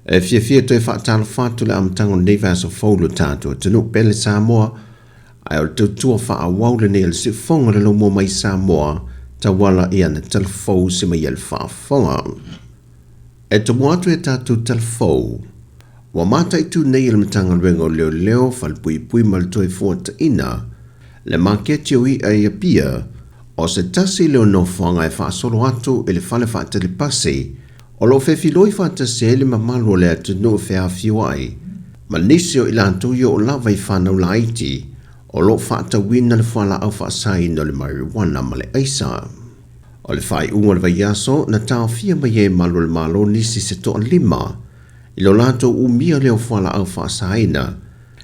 E fiafia e toe faatalofa atu i le amataga o lenei vaiaso fou i lo tatou atunuu pele Samoa, ae o le tautua faaauau lenei a le Siufofoga o le Laumua mai Samoa tauala i ana tala fou se mai le faafofoga. E tomua atu e tatou tala fou, ua mataitu nei e le Matagaluega o Leoleo, Falepuipui ma le Toefuataiga le maketi o i'a i Apia, o se tasi lea o nofoaga e faasolo atu i le fale faatali pasi o lo o fefiloi faatasi ai le mamalu o le atunuu e feafioai ma nisi o i latou i oo lava i fanau laiti o lo o faatauina le fualaau faasaina o le marijuana ma le aisa. O le faaiuga o le vaiaso na taofia mai ai e malu o le Malo nisi se toalima i lo latou umia lea o fualaau faasaina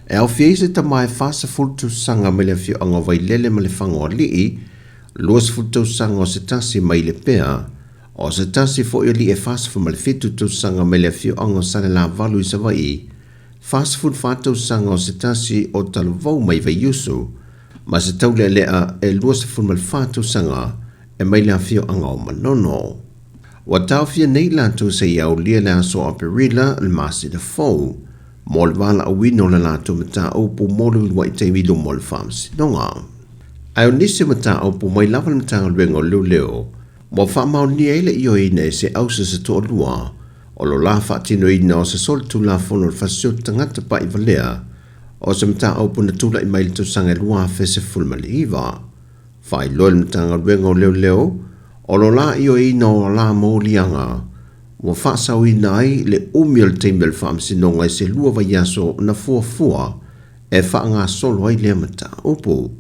e aofia ai se tama e 40 tausaga mai le afioaga o Vailele ma Lefagoalii, 20 tausaga o se tasi mai Lepea, o se tasi foi o alii e 47 tausaga mai le afioaga o Salelavalu i Savaii, 44 tausaga o se tasi o Talavou mai Vaiusu, ma se taulealea e 24 tausaga e mai le afioaga o Manono. Ua taofia nei latou seia aulia le aso Aperila le masina fou mo le valaauina o le latou mataupu mo le uluai taimi i luma o le Faamasinoga. Ae o nisi o mataupu mai lava le Matagaluega o Leoleo ua faamaonia ai le ioeina e se ausa se toalua o lo la faatinoina o se solitulafono o le fasioti tagata pa'ivalea o se mataupu na tula'i mai i le tausaga e 2019. Faailoa e le Matagaluega o Leoleo o lo la ioeina o la moliaga ua faasaoina ai le umi o le taimi o le faamasinoga i se 2 vaiaso na fuafua e faagasolo ai lea mataupu.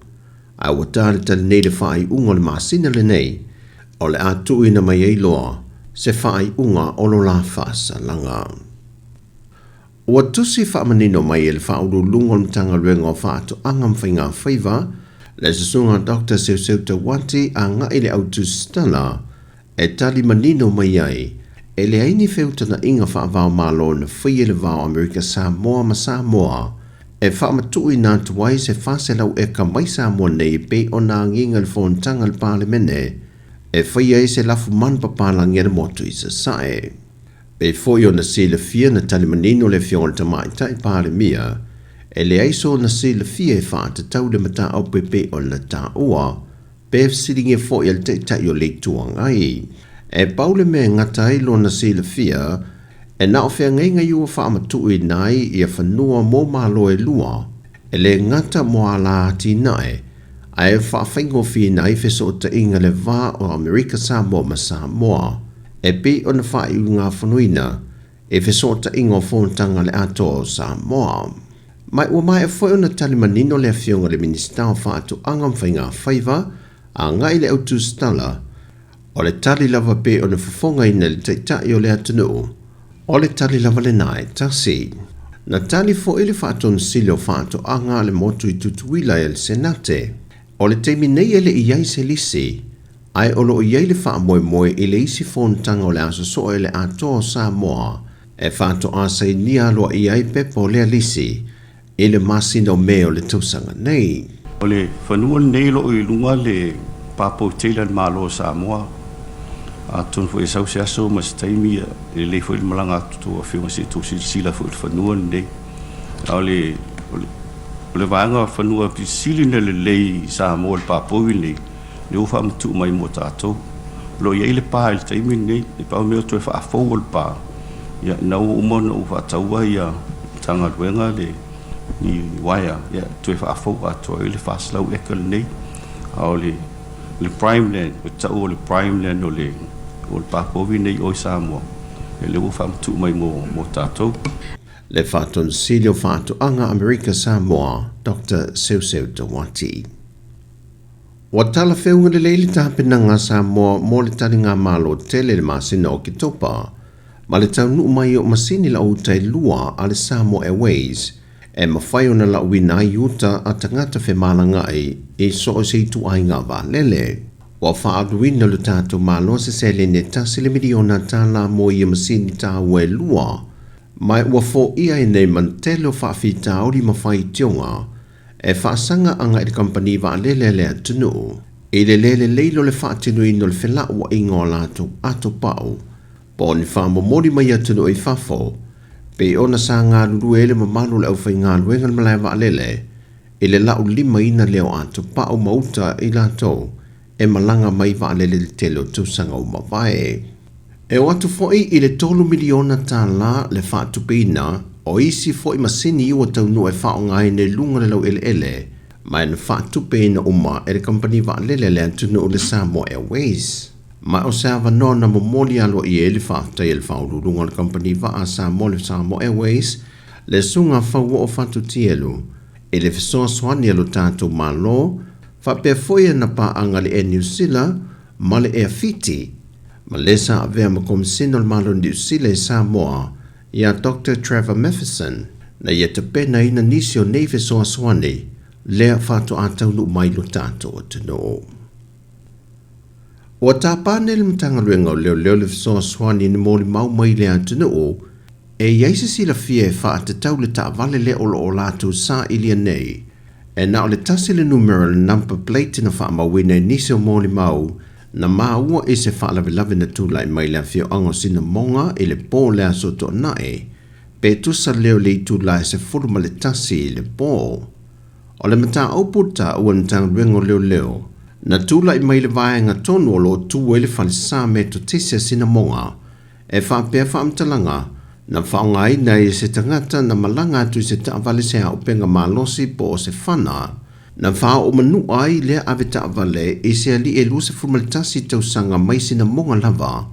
Ae ua talitali nei le faaiuga o le masina lenei o le a tuuina mai ai loa se faaiuga o lo la faasalaga. Ua tusi faamanino mai e le Faauluuluga o le Matagaluega o Faatoaga ma Faigafaiva, le Susuga Doctor Seuseu Tauati agai le au tusitala e tali manino mai ai e leai ni feutagaiga faava-o-Malo na faia i le va o Amerika Samoa ma Samoa e faamatuuina atu ai se 400 eka mai Samoa nei e pei ona agiga i le fonotaga a le Palemene e faia ai se lafumanu papalagi a le motu i Sasae. Pei foi ona silafia na tali manino le Afioga i le Tamaitai Palemia e leai sona silafia e faatatau le mataupu e pei ona taua pe fesiligia foi e le Taitai o le Itu Agai. E pau le mea e gata ai lona silafia, e na o feagaiga ia ua faamatuuina ai ia fanua mo Malo e lua, e le gata mo ala atinae, ae faafaigofieina ai fesootaiga le va o Amerika Samoa ma Samoa, e pei ona faaiugafonoina i fesootaiga o fonotaga a le Atoa o Samoa. Ma ua maea foi ona tali manino le Afioga i le Minisita o Faatoaga ma Faigafaiva agai i le au tusitala, o le tali lava pei ona fofogaina e le Taitai o le atunuu, o le tali lava lena e tasi. Na tali foi le Faatonisili o Faatoaga a le motu i Tutuila e le Senate, o le taimi nei e le i i ai se lisi, ae o lo o i ai le faamoemoe i le isi fonotaga o le a sosoo e le Atoa o Samoa e faatoa sainia aloaia ai pepa o lea lisi i le masina o Me o le tausaga nei. O le fanua lenei o lo o i luga le papou tele a le Malo o Samoa. Atonu foi e sau se aso ma se taimi e lelei foi le malaga atu tou afioga se i tou silasila foi i le fanua lenei. A o le o le vaega fanua pito sili ona lelei i Samoa i le papou lenei, lea ua faamatuu mai mo tatou. O lo o i ai le pa i le taimi lenei, e pau le mea o toe faafou o le pa, ia na ua uma ona ou faataua ia Matagaluega le ni uaea, ia toe faafou atoa ai le 400 eka lenei. A o le le prime land, o tau o le prime land o le papovi nei o i Samoa, ia lea ua faamatuu mai mo tatou. Le Faatonisili o Faatoaga Amerika Samoa, Doctor Seuseu Tawati. Ua talafeuga lelei le tapenaga a Samoa mo le taligamalo tele i le masina o Oketopa ma le taunuu mai o masini lau uta e 2 a le Samoa Airways e mafai ona lauina ai uta a tagata femalagaai i so o se ituaiga vaalele. Ua faaaluina lo tatou Malo se seleni e $1 miliona mo ia masini taua e 2, ma ua foia ai nei ma le tele o faafitauli ma faitioga e faasaga agai i le kamupani vaalele a le atunuu i le le lelei o le faatinoina o le felauaiga o latou ato pau po o ni faamomoli mai atunuu i fafo Pei ona sa galulue ai le mamalu o le aufaigaluega i le malae vaalele i le laulimaina lea o atopau ma uta i latou e malaga mai vaalele i le tele o tausaga ua mavae. E oo atu foi i le $3 miliona le faatupeina o isi foi masini ua taunuu e faaaogaina i luga o le laueleele ma na faatupeina uma e le kamupani vaalele a le atunuu le Samoa Airways. Ma o se avanoa na momoli aloaia ai le faafetai a le Faauluuluga o le Kamupani Vaa a Samoa le Samoa Airways, le Susuga Fauoo Fatutielu, i le fesoasoani a lo tatou Malo faapea foi ana paaga le Air New Sila ma le Air Fiti, ma le sa avea ma Komisina o le Malo o Niu Sila i Samoa ia Doctor Trevor Matheson, na ia tapenaina nisi o nei fesoasoani lea faatoa taunuu mai lo tatou atunuu. Ua tapa nei le Matagaluega o Leoleo le fesoasoani na molimau mai le atunuu e i ai se silafia e faatatau le taavale lea o lo o latou sailia nei. E na o le tasi le numera o le number plate na faamauina i nisi o molimau na maua i se faalavelave na tulai mai i le afioaga o Sinamoga i le po o le Aso Toonai, pe tusa lea o le itula e 11 i le po. O le mataupu taua e le Matagaluega o Leoleo, na tulai mai le vaega tonu o lo o tu ai le falesa Metotisi a Sinamoga, e faapea faamatalaga na faaaogaina ai e se tagata na malaga atu i se taavale se auupega malosi po o se fana, na faaoo manua ai lea ave taavale i se alii e 21 tausaga mai Sinamoga lava,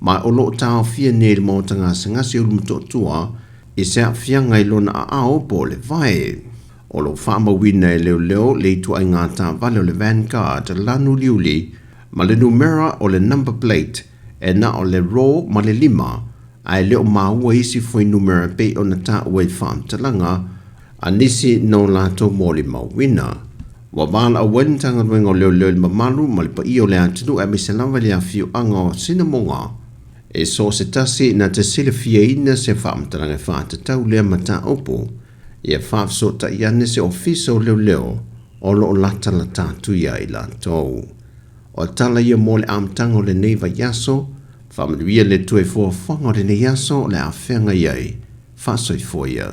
ma o lo o taofia nei i le maota gasegase o Ulumotootua i se aafiaga i lona aao po o le vae. O lo o faamauina e leoleo le ituaiga taavale o le Vanguard lanu uliuli ma le numera o le number plate e na o le ro ma le lima, ae le o maua isi fuainumera e pei ona taua i faamatalaga a nisi no latou molimauina. Ua valaau ai le Matagaluega o Leoleo i le mamalu ma le paia o le atunuu aemaise lava i le afioaga o Sinamoga e so o se tasi na te silafiaina se faamatalaga e faatatau lea mataupu ia faafesootai ane se ofisa o leoleo o lo o latalata atu ia i latou. O tala ia mo le amataga o lenei vaiaso, faamanuia le Atua i fuafuaga o lenei aso o le a feagai ai. Faasoifua ia.